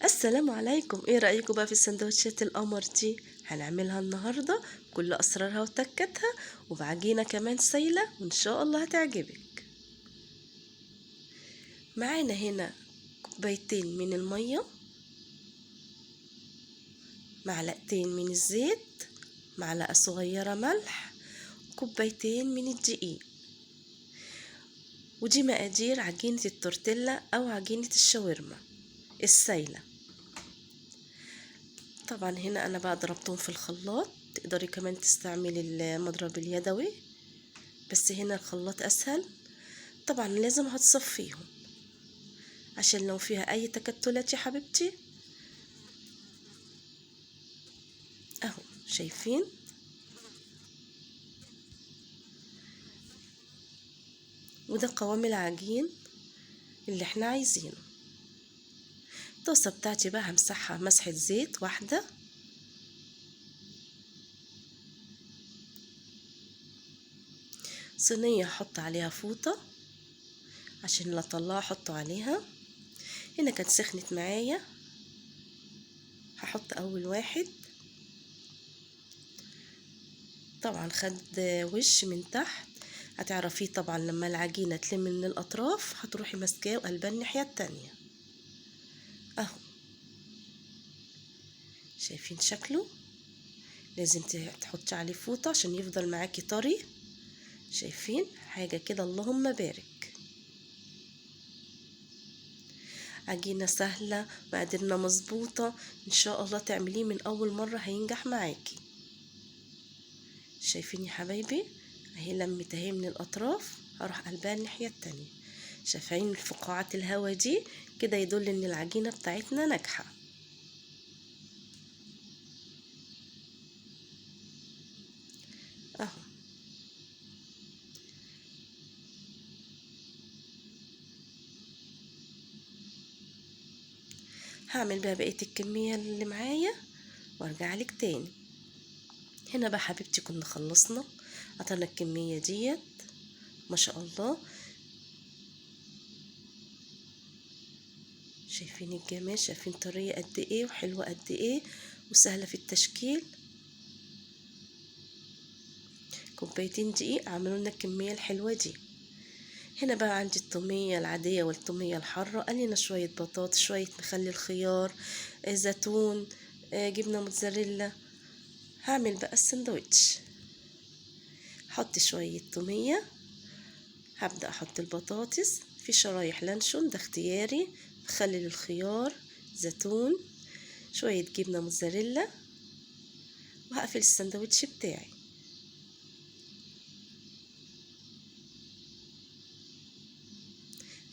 السلام عليكم. ايه رأيكم بقى في السندوتشات القمر دي؟ هنعملها النهاردة بكل اسرارها وتكتها وبعجينة كمان سايلة، وان شاء الله هتعجبك. معانا هنا كوبايتين من المية، معلقتين من الزيت، معلقة صغيرة ملح، كوبايتين من الدقيق. ودي مقادير عجينة التورتيلا او عجينة الشاورما السايلة. طبعا هنا انا بقى ضربتهم في الخلاط، تقدري كمان تستعملي المضرب اليدوي، بس هنا الخلاط اسهل. طبعا لازم هتصفيهم عشان لو فيها اي تكتلات يا حبيبتي. اهو شايفين؟ وده قوام العجين اللي احنا عايزينه. الطاسة بتاعتي بقى همسحها مسحة زيت واحدة، صينية هحط عليها فوطة عشان لا اطلعها احطه عليها. هنا كانت سخنت معايا، هحط اول واحد. طبعا خد وش من تحت، هتعرفيه طبعا لما العجينة تلم من الاطراف هتروحي ماسكاه وقلبان الناحية التانية. اهو شايفين شكله؟ لازم تحطي عليه فوطة عشان يفضل معاكي طري. شايفين حاجة كده؟ اللهم بارك. عجينة سهلة، مقاديرنا مظبوطة، ان شاء الله تعمليه من اول مرة هينجح معاكي. شايفين يا حبايبي؟ اهي لمت اهي من الاطراف، هروح قلبها الناحية التانية. شايفين الفقاعات الهوا دي كده؟ يدل ان العجينة بتاعتنا ناجحة. اهو هعمل بقى بقية الكمية اللي معايا وارجع لك تاني. هنا بقى حبيبتي كنا خلصنا، قطعنا الكمية ديت ما شاء الله. شايفين الجمال؟ شايفين طرية قد ايه وحلوة قد ايه وسهلة في التشكيل. كوبايتين دقيق عملوا لنا الكمية الحلوة دي. هنا بقى عندي التومية العادية والتومية الحارة، قلينا شوية بطاطس، شوية مخلل خيار، زيتون، جبنة موتزاريلا. هعمل بقى السندوتش. حط شوية تومية، هبدأ أحط البطاطس في شرايح لانشون، ده اختياري، مخلل الخيار، زيتون، شوية جبنة موتزاريلا، وهقفل السندوتش بتاعي.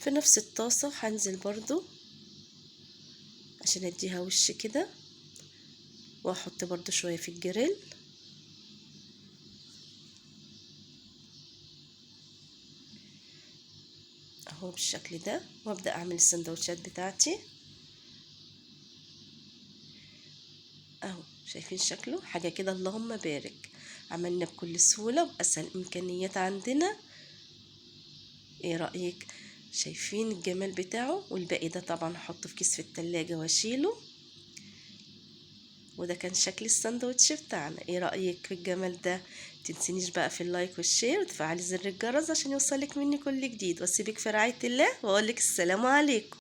في نفس الطاسة هنزل برضو عشان اديها وش كده، واحط برضو شوية في الجريل. اهو بالشكل ده، وابدأ اعمل السندوتشات بتاعتي. اهو شايفين شكله؟ حاجة كده اللهم بارك. عملنا بكل سهولة وبأسهل امكانيات عندنا. ايه رأيك؟ شايفين الجمال بتاعه؟ والباقي ده طبعا هحطه في كيس في التلاجة واشيله. وده كان شكل الساندوتش بتاعنا. ايه رأيك في الجمال ده؟ تنسينيش بقى في ال like وال share وتفعلي زر الجرس عشان يوصلك مني كل جديد. واسيبك في رعاية الله واقولك السلام عليكم.